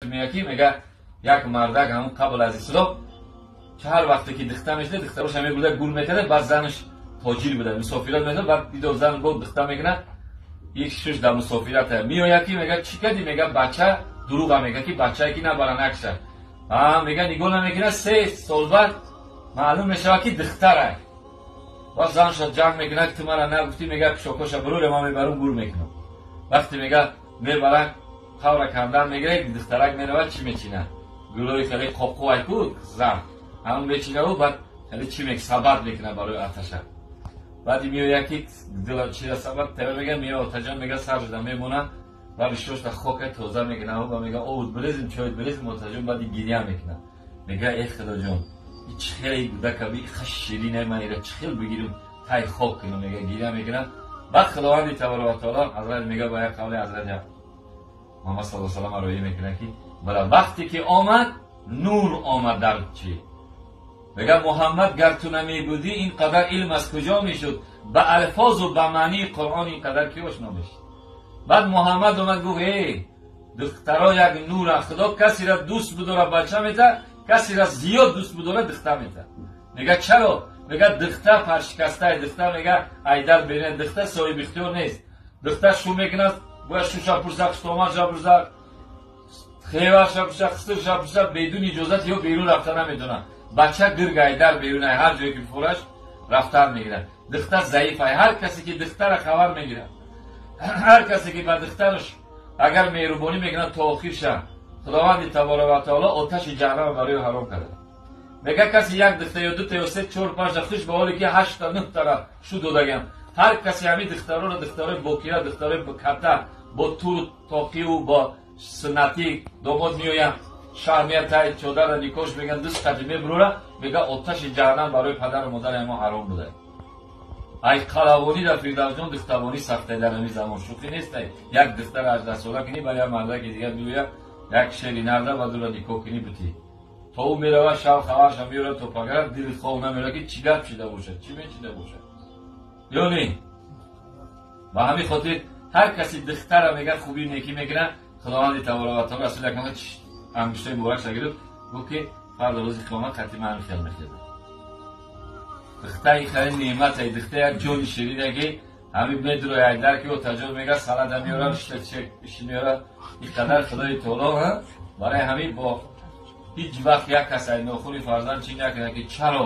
Мега ки мега як мардак ҳамун қабл аз ислом ҳар вақте ки дихта мешуда, дихтароша мебурда, гул мекарда. Баъд занаш тоҷир буда, мусофират мекарда. Баъд дидо зан бо дихта мекунад, ик шуш дар мусофират меояд, ки мега: «Чӣ кардӣ?» Мега: «Бача дурӯға», мега, ки бачае ки набара накша. Мега, нигоҳ намекунад. 3 сол баъд маълум мешавад, ки дихтарай. Баъд занша ҷанг мекунад: «Ту мара нагуфтӣ?» Мега: «Пишокоша бироре, ман мебарам, гур мекунам». Вақте, мега, мебарад, қавра кандан мегирад, дихтарак меравад, чӣ мечинад? Гулои хеле қоқувай ку зан ҳамон мечинаву баъд хеле чӣ мек сабат мекунад барои оташа. Баъди меояд, ки чира сабат тава, мега, меоя, отаҷон, мега, сар шуда мемонад ва бишошта хока тоза мекунад ва мега: «Овуд бирезим, чойт бирезим, отаҷон». Баъди гиря мекунад, мега: «Э, худоҷон, чӣ хеле кӯдакаби иха ширине, ман ира чӣ хел бигирим, тай хок кунам?» Мега, гиря мекунад. Баъд худованди табарак ва таоло ҳазрат мега, ба як қавли ҳазрат Муҳаммад саллаллоҳу алайҳи васаллам роӣ мекунад, ки бала вақте ки омад, нур омад дар чӣ. Мега: «Муҳаммад, гар ту намебудӣ, ин қадар илм аз куҷо мешуд? Ба алфозу ба маънии Қуръон ин қадар ки ошно мешуд?» Баъд Муҳаммад омад, гуфт: «Э, духтаро як нура. Худо касера дӯст бидора, бача мета, касера зиёд дӯст бидора, духта мета». Мега: «Чаро?» Мега: «Духта паршикастае, духта, мега, айдар берина, духта соҳиби ихтиёр нест. Духта шу мекунад, бояд шуша пурса, хуштомадша пурса, хеваша пурса, хистирша пурса, бедуни иҷозат ё берун рафта наметавонад. Бача гирг айдар берунай, ҳар ҷое ки фураш рафтан мегирад. Духта заифай. Ҳар касе ки духтара хабар мегирад, ҳар касе ки ба духтараш агар меҳрубонӣ мекунад то охирша, худованди таборак ва таоло оташи ҷаҳаннама барои ҳаром карда». Мега, каси як духта ё дута ё се, чор, панҷта, хуш ба ҳоле ки ҳашта, нӯҳтара шу додагам, ҳар касе ҳамин духтароро, духтарои бокира, духтарои ката, бо туру тоқиву бо суннатӣ домод меоянд, шаҳр меяд, тай чодарра никош меган, дуст қати мебурора, мега, оташи ҷаҳаннам барои падару модари ҳамо ҳаром буда. Ай қалавонӣ дар Фирдавсҷон духтавонӣ сахтай дар ҳамин замон, шӯхӣ нестай. Як духтар 18сола кунӣ, ба як мардаки дигар биёяд, як шери нарда ба дура никоҳ кунӣ, бутӣ. То ӯ меравад, шав хабарша меёрад, то пагара дили хов намеёрад, ки чӣ гап шида бошад, чӣ мечида бошад ё не. Ба ҳамин хотир ҳар каси духтара, мега, хубӣ некӣ мекунад, худованди таборак ва таола, расули акрам ангуштои муборакша гирифт, гуфт, ки фарда рӯзи қиёмат қати ман хел мехезад. Духтаи хеле неъмате, духта як ҷони ширине, ки ҳамин медрои айдар, ки отаҷон, мега, салада меёрад, иши меёрад. Ин қадар худои таоло барои ҳамин бо ҳеҷ вақт як кас ай нохуни фарзанд чӣ накунад, ки чаро.